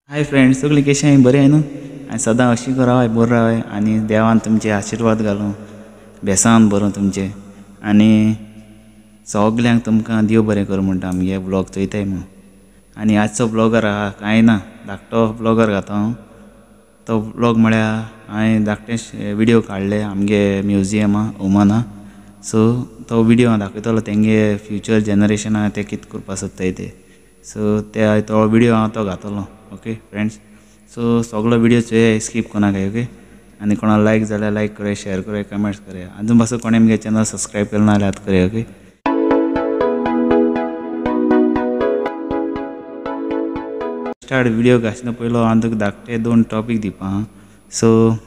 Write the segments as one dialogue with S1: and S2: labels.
S1: Hi friends, सगळीं कशें बरें आहाय न्हू? आनी सदां अशीं रावाय, बरें रावाय आनी देवान तुमचे आशिर्वाद घालूं, बेसान बरों तुमचें आनी सगल्यांक तुमकां देव बरें करूं म्हणटा आमगे ब्लॉग चोयताय म्हूण. आनी आजचो ब्लॉगर आहा कांय ना, धाकटो ब्लॉगर घाता हांव. तो ब्लॉग म्हळ्यार हांवें धाकटे विडियो काडले आमगे म्युजियमा ओमाना. सो तो विडियो हांव दाखयतलो तेंगे फ्युचर जनरेशना ते कितें करपा सोदताय ते. सो ते तो विडियो हांव तो घातलो. ओके फ्रेंड्स, सो सगलो विडियो चोयाय, स्कीप कोनाकाय. ओके, आनी कोणाक लायक जाल्यार लायक कराय, शेयर कराय, कमेंट्स कराय. आजून पासून कोणें म्हगे चॅनल सबस्क्रायब केलें ना जाल्यार आतां कराय. ओके, स्टार्ट विडियो घासना पयलो हांव तुका धाकटे दोन टॉपीक दिवपा आहा, सो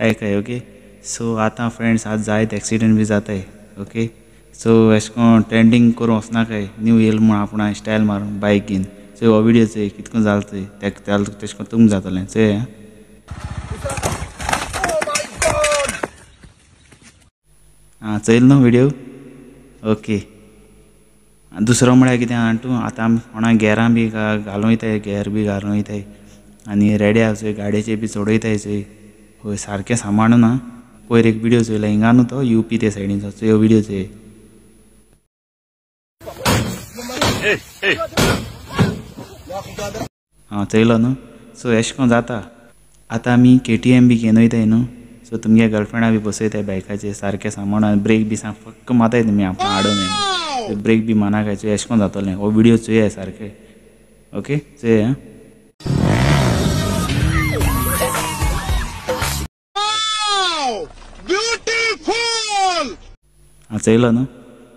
S1: आयकाय. ओके, सो आतां फ्रेंड्स आज जायते एक्सिडंट बी जाताय. ओके, सो एशें कोन्न ट्रेंडींग करूंक वचनाकाय, न्यू येयल म्हूण आपणा स्टायल मारून बायक घेवन. चोय हो विडियो चोय कितको जालो चोय, तेका तेशें कोन्न तुमकां जातलें. चोय आं, चोयल न्हू विडियो. ओके, दुसरो म्हळ्यार कितें आहा तूं आतां आमी कोणा गेरां बी घालूं वयताय, गेर बी घालूं वयताय आनी रेड्या चोय गाडयेचे बी चडयताय चोय, हय सारकें सांबाळून ना. पयर एक विडियो चोयला हिंगा न्हू तो यूपी ते सायडीनचो, चोय हो विडियो चोय. आं चोयलो न्हू. सो एशें कोन्न जाता. आतां आमी केटीएम बी घेवन वयताय न्हू, सो तुमगे गर्लफ्रेंडा बी बसयताय बायकाचेर, सारकें सांबाळून ब्रेक बी सामकें फक्क मारताय तुमी आपणा आडोवन, ब्रेक बी मारनाकाय. चोय एशें कोन्न जातलें. हो विडियो चोयाय सारकें. ओके चोया. आं चोयलो न्हू.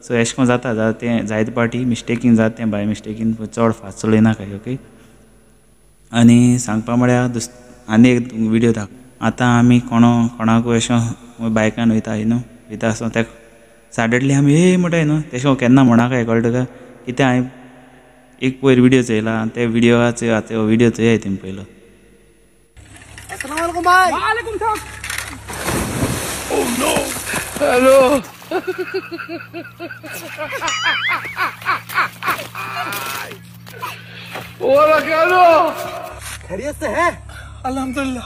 S1: सो एशें कोन्न जाता, तें जायते पाटी मिस्टेकीन जाता तें, बाय मिस्टेकीन चड फास्ट चलयनाकाय. ओके, आनी सांगपा म्हळ्यार आनी एक विडियो दाख. आतां आमी कोणाकूय अशें बायकान वयता न्हू, वयता आसतना तेका साडनली आमी हे म्हणटाय न्हू, तेशें केन्ना म्हणनाकाय. कळ्ळें तुका? कितें हांवें एक पयर विडियो चोयला, ते विडियोचो आतां हो विडियो चोयाय तुमी पयलो.
S2: हॅलो खैरियत से है? अल्हम्दुलिल्लाह.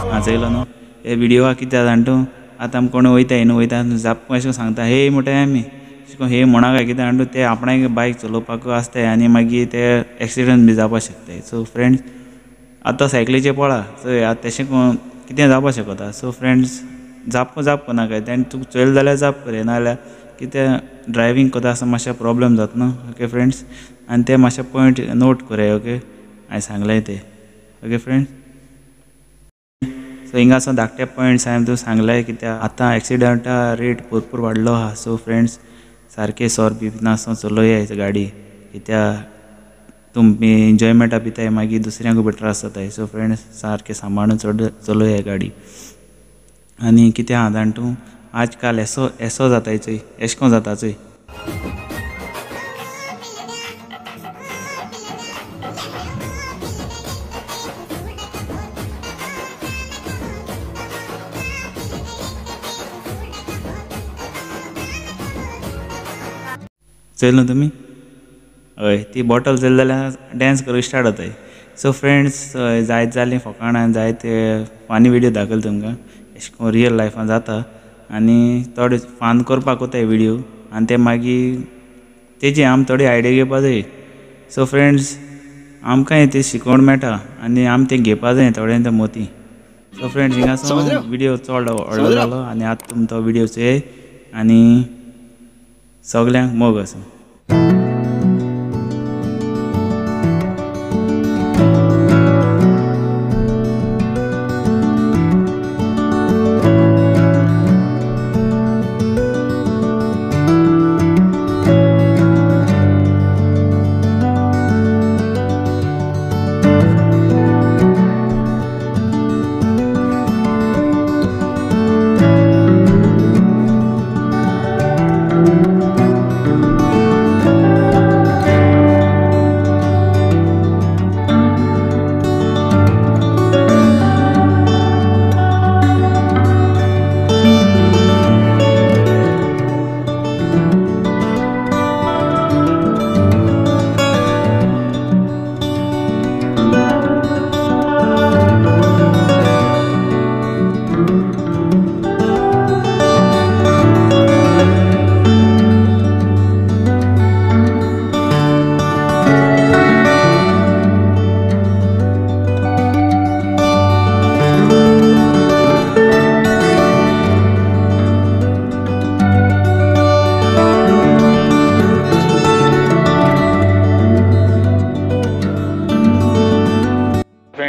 S1: आं चोयलो न्हू हे विडियोआ कितें जाता जाणा तूं, आतां आमी कोण वयताय न्हू, वयता जाप अशें सांगता हे म्हणटाय आमी, अशें कोन्न हे म्हणनाकाय. कितें जाणा तूं, ते आपणाक बायक चलोवपाक आसताय आनी मागीर ते एक्सिडंट बी जावपाक शकताय. सो फ्रेंड्स आतां सायकलीचेर पळा, चोय आतां तेशें कोन्न कितें जावपाक शकता. सो फ्रेंड्स जाप जाप कोनाकाय, तेणें तुका चोयलें जाल्यार जाप करया, नाजाल्यार कितें ड्रायवींग करता आसतना मातशें प्रोब्लम जाता न्हू. ओके फ्रेंड्स, आनी ते मातशें पॉयंट नोट कराय. ओके, हांवें सांगलें तें. ओके फ्रेंड्स, सो हिंगासून धाकटे पॉयंट्स हांवें तुका सांगले कित्याक आतां एक्सिडंटा रेट भरपूर वाडलो आहा. सो फ्रेंड्स सारकें सोर बी पिनासतना चलोयाय गाडी, कित्याक तुमी एन्जॉयमेंटा पिताय मागीर दुसऱ्यांकूय बी त्रास जाताय. सो फ्रेंड्स सारकें सांबाळून चड चलोयाय गाडी. आनी कितें आहा जाणा तूं, आज काल एसो एसो जाताय चोय, एशें कोन्न जाता चोय. चोयल न्हू तुमी? हय, ती बॉटल चोयली जाल्यार डांस करूंक स्टार्ट जाताय. सो फ्रेंड्स जायत जालीं फकाणां, जायते फानी विडियो दाखयले तुमकां, एशें कोन्न रियल लायफान जाता आनी थोडे फान करपाक वताय विडियो आनी ते मागीर तेजी आमी थोडी आयडिया घेवपा जाय. सो फ्रेंड्स आमकांय ती शिकोवण मेळटा आनी आमी तें घेवपा जाय थोडें तें मोती. सो फ्रेंड्स हिंगासून विडियो चड व्हडलो जालो आनी आतां तुमी तो विडियो चोयाय आनी सगल्यांक मोग आसूं.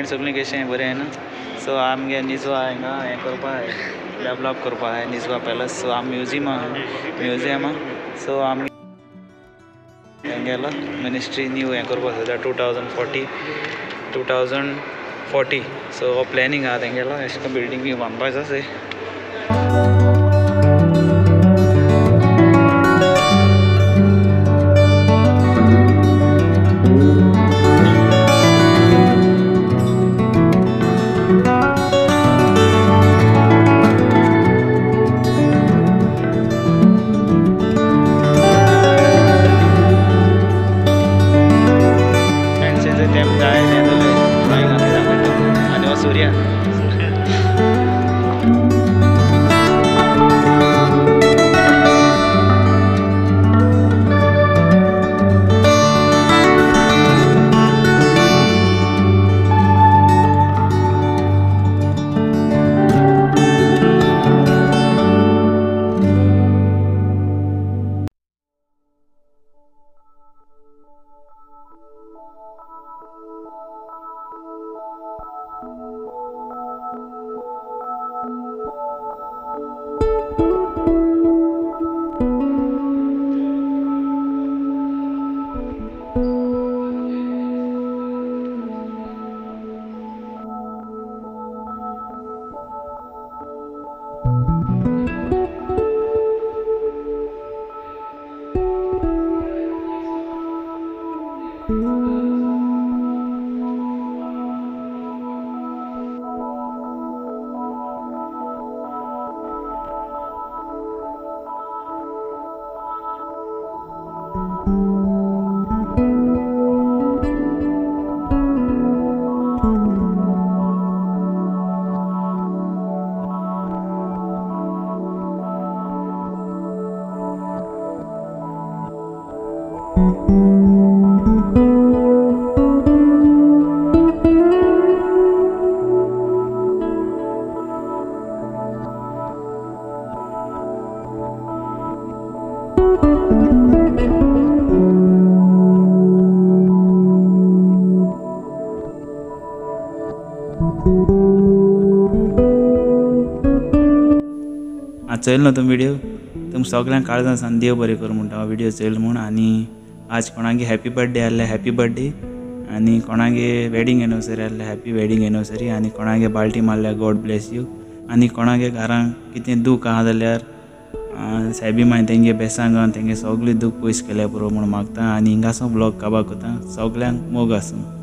S1: फ्रेंड सगळीं कशें बरें न्हू. सो आमगे निजवा हिंगा हें करपा आहाय, डेवलप करपा आहाय निजवा पॅलस. सो आमी म्युजियम आहा, म्युजियमा. सो आमी हेंगेलो मिनिस्ट्री न्यू हें करपा सोदता 2040. सो हो प्लॅनिंग आहा तेंगेलो, अशें करून बिल्डींग बी बांदपाचो आसा. सूर्या चोयल न्हू तुमी व्हिडियो, तुमकां सगळ्यांक काळजान सावन देव बरें करूं म्हणटा हो व्हिडियो चोयल म्हूण. आनी आज कोणागे हॅपी बर्थडे आहले हॅपी बर्थडे, आनी कोणागे वेडींग एनिवर्सरी आहले हॅपी वेडींग एनिवर्सरी, आनी कोणागे बाल्टी मारल्या गॉड ब्लेस you, आनी कोणागे घरांक कितें दूख आहा जाल्यार सायबी माय तेंगे बेसांग तेंगे सगळें दूख पयस केल्या पुरो म्हूण मागता. आनी हिंगासो ब्लॉग काबार करता. सगळ्यांक मोग आसूं.